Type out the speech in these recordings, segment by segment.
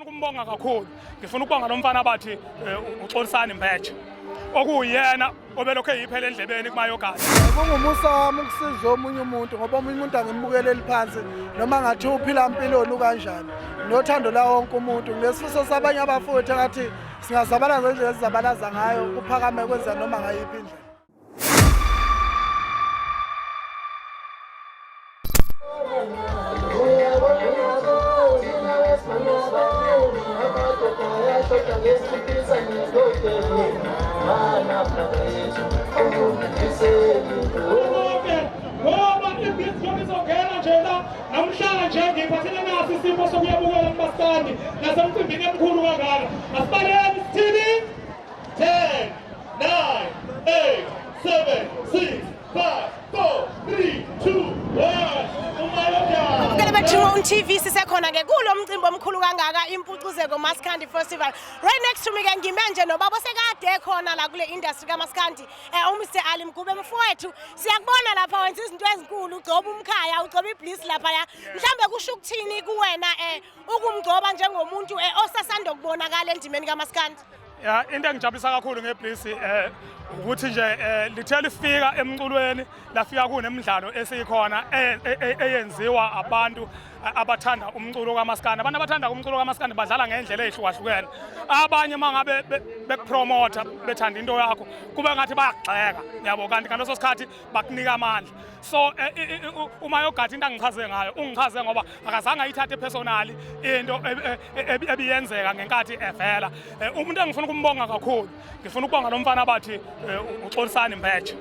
Ngifuna ukumbonga kakhulu, ngifuna ukubonga lo mfana bathi uXolisani Mbeje okuyena obelokhu eyiphela endlebeni kuMayogathi. Kungumusa wami ukusiza omunye umuntu ngoba omunye umuntu angimbukeleli phansi noma ngathi uphila mpiloni ukanjani. Nothando la wonke umuntu. Nginesifiso sabanye abafowethu engathi singazabalaza indlela esizabalaza ngayo kuphakame kwenza noma ngayiphi indlela. Ngoba ibhizinisi izongena nje la namhlanje ngiphathele naso isipho sokuyabukela kumaskandi nasemcimbini emkhulu kangaka. Asibaleni sithini? 10 9 8 7 6 5 4 3 2 1. Abukeli be-True TV, sisekhona ke kulo mcimbi omkhulu kangaka, Impucuzeko Maskandi Festival. Right next to me ke ngime nje nobaba osekade khona la kule industry kaMaskandi, uMr Ali Mgube. Mfowethu, siyakubona lapha wenza izinto ezinkulu, ugcoba umkhaya, ugcoba iBliss lapha ya. Mhlambe kusho ukuthini kuwena ukumgcoba njengomuntu osasanda kubonakala endimeni kaMaskandi? Ya, into engijabulisa kakhulu ngeBliss ukuthi nje lithe lifika emculweni lafika kunemidlalo esikhona eyenziwa abantu abathanda umculo kaMaskandi. Abantu abathanda umculo kaMaskandi badlala ngendlela ezihlukahlukene. Abanye mangabe bekupromota bethanda into yakho kube ngathi bayakugxeka, yabo, kanti ngaleso sikhathi bakunika amandla. So uMayogathi into angichaze ngayo, ungichaze ngoba akazange ayithathe personally into ebiyenzeka ngenkathi evela. Umuntu engifuna ukumbonga kakhulu, ngifuna ukubonga lo mfana bathi uXolisani Mbeje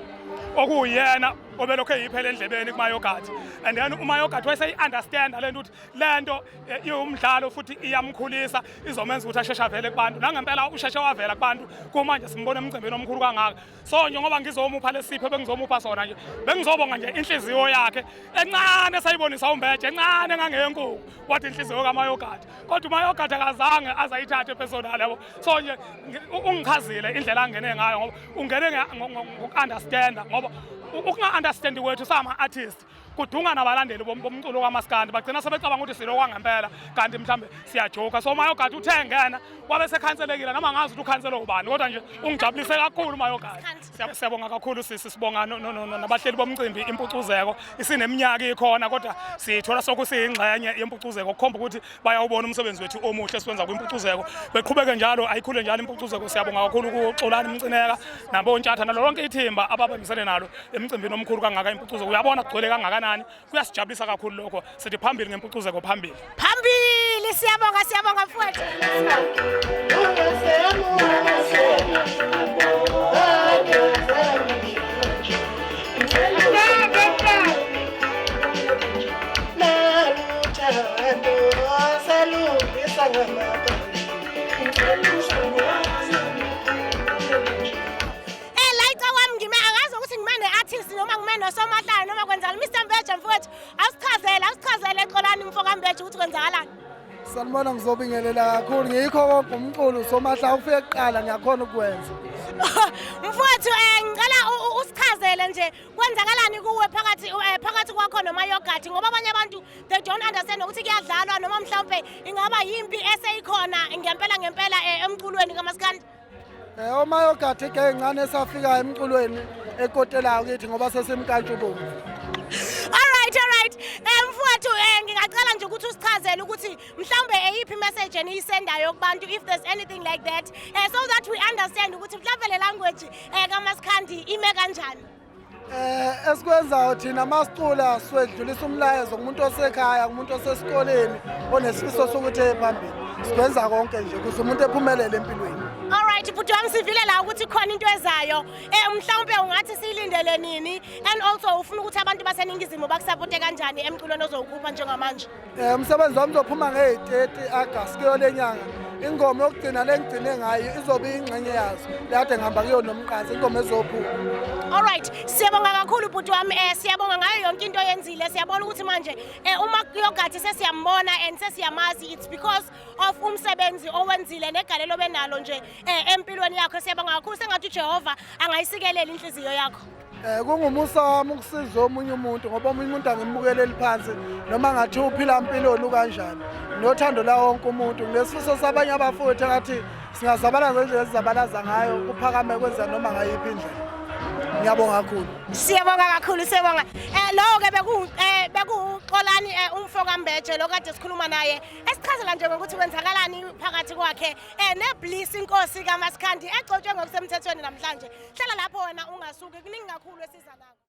okuyena obelokhu eyiphela endlebeni kuMayogathi, and then uMayogathi wayeseyi-understanda le nto ukuthi le nto iwumdlalo futhi iyamkhulisa, izomenza ukuthi asheshe avele kubantu. Nangempela usheshe wavela kubantu, kumanje simbona emcimbini omkhulu kangaka. So njengoba ngizomupha lesipho ebengizomupha sona nje, bengizobonga nje inhliziyo yakhe encane esayibonisa uMbeje, encane engangeyenkukhu, wathi inhliziyo kaMayogathi, kodwa uMayogathi akazange azayithathe personal, yabo. So nje ungichazile indlela angene ngayo ngoba ungene ngoku-understanda, ngoba ukunga-understandi kwethu sama-artist kudunga nabalandeli bomculo kaMaskandi, bagcina sebecabanga ukuthi silo kwangempela kanti mhlambe siyajoka. So uMayogathi uthe ngena wabe sekhanselekile, noma ngazi ukuthi ukhansele ubani, kodwa nje ungijabulise kakhulu uMayogathi. Siyabonga kakhulu sisi, sibonga nabahleli bomcimbi. Impucuzeko isineminyaka ikhona, kodwa siyithola sokusiyingxenye yempucuzeko, kukhomba ukuthi bayawubona umsebenzi wethu omuhle esiwenza kwimpucuzeko. Beqhubeke njalo, ayikhule njalo impucuzeko. Siyabonga kakhulu kuXolani Mcineka nabontshatha nalo lonke ithimba ababambisene nalo emcimbini omkhulu kangaka impucuzeko. Uyabona kugcwele kangakanani, kuyasijabulisa kakhulu lokho. Sithi phambili ngempucuzeko, phambili. Phambili, siyabonga, siyabonga mfowethu. Layita wami, ngime angazi ukuthi ngime ne-artist noma ngime nosomahlaya noma kwenzakala. Mr Mbeje, mfowethu, awusichazele, awusichazele Xolani mfo kaMbeje ukuthi kwenzakalani. Sanibona, ngizobingelela kakhulu. Ngiyikho konke, umculo, somahla, ufike kuqala ngiyakhona ukwenza. Mfowethu, ngicela usichazele nje kwenzakalani kuwe phakathi kwakho noMayogathi, ngoba abanye abantu they don't understand ukuthi kuyadlalwa noma mhlawumbe ingaba yimpi eseyikhona ngempela ngempela emculweni kaMaskandi. OMayogathi ke encane esafika emculweni ekotelayo kithi ngoba sesimkantshubomvu. All right. Mfowethu, ngingacela nje ukuthi usichazele ukuthi mhlawumbe eyiphi message eniyisendayo kubantu, if there's anything like that, so that we understand ukuthi mhlawumbe le language kaMaskandi ime kanjani. Esikwenzayo thina masicula siwedlulisa umlayezo kumuntu osekhaya, kumuntu osesikoleni onesifiso sokuthi eye phambili. Sikwenza konke nje ukuze umuntu ephumelele empilweni. All right, bhuti wami, sivile la ukuthi khona into ezayo. Mhlawumbe ungathi siyilindele nini, and also ufuna ukuthi abantu baseningizimu bakusapote kanjani emculweni ozowukhupha njengamanje? Umsebenzi wami uzophuma ngeyi-30 August kuyo le nyanga. Ingoma yokugcina le ngigcine ngayo izobe ingxenye yazo lekade ngihamba kuyo nomqansi, ingoma ezophuma. All right, siyabonga kakhulu bhuti wami. Siyabonga ngayo yonke into oyenzile. Siyabona ukuthi manje uma Yogathi sesiyambona and sesiyamazi, it's because of umsebenzi owenzile negalelo benalo nje empilweni yakho. Siyabonga kakhulu, sengathi uJehova angayisikelela inhliziyo yakho. Kungumusa wami ukusiza omunye umuntu, ngoba omunye umuntu angimbukeleli phansi noma ngathi uphila mpiloni kanjani. Nothando la wonke umuntu. Nginesifiso sabanye abafowethu engathi singazabalaza ngendlela esizabalaza ngayo, kuphakame kwenza noma ngayiphi indlela. Ngiyabonga kakhulu. Siyabonga kakhulu, siyabonga. Lowo ke bekuxolani umfo kaMbeje lo kade sikhuluma naye, esichazela nje ngokuthi kwenzakalani phakathi kwakhe neBliss, inkosi kaMaskandi egcotshwe ngokusemthethweni namhlanje. Hlala lapho wena, ungasuki, kuningi kakhulu esiza nako.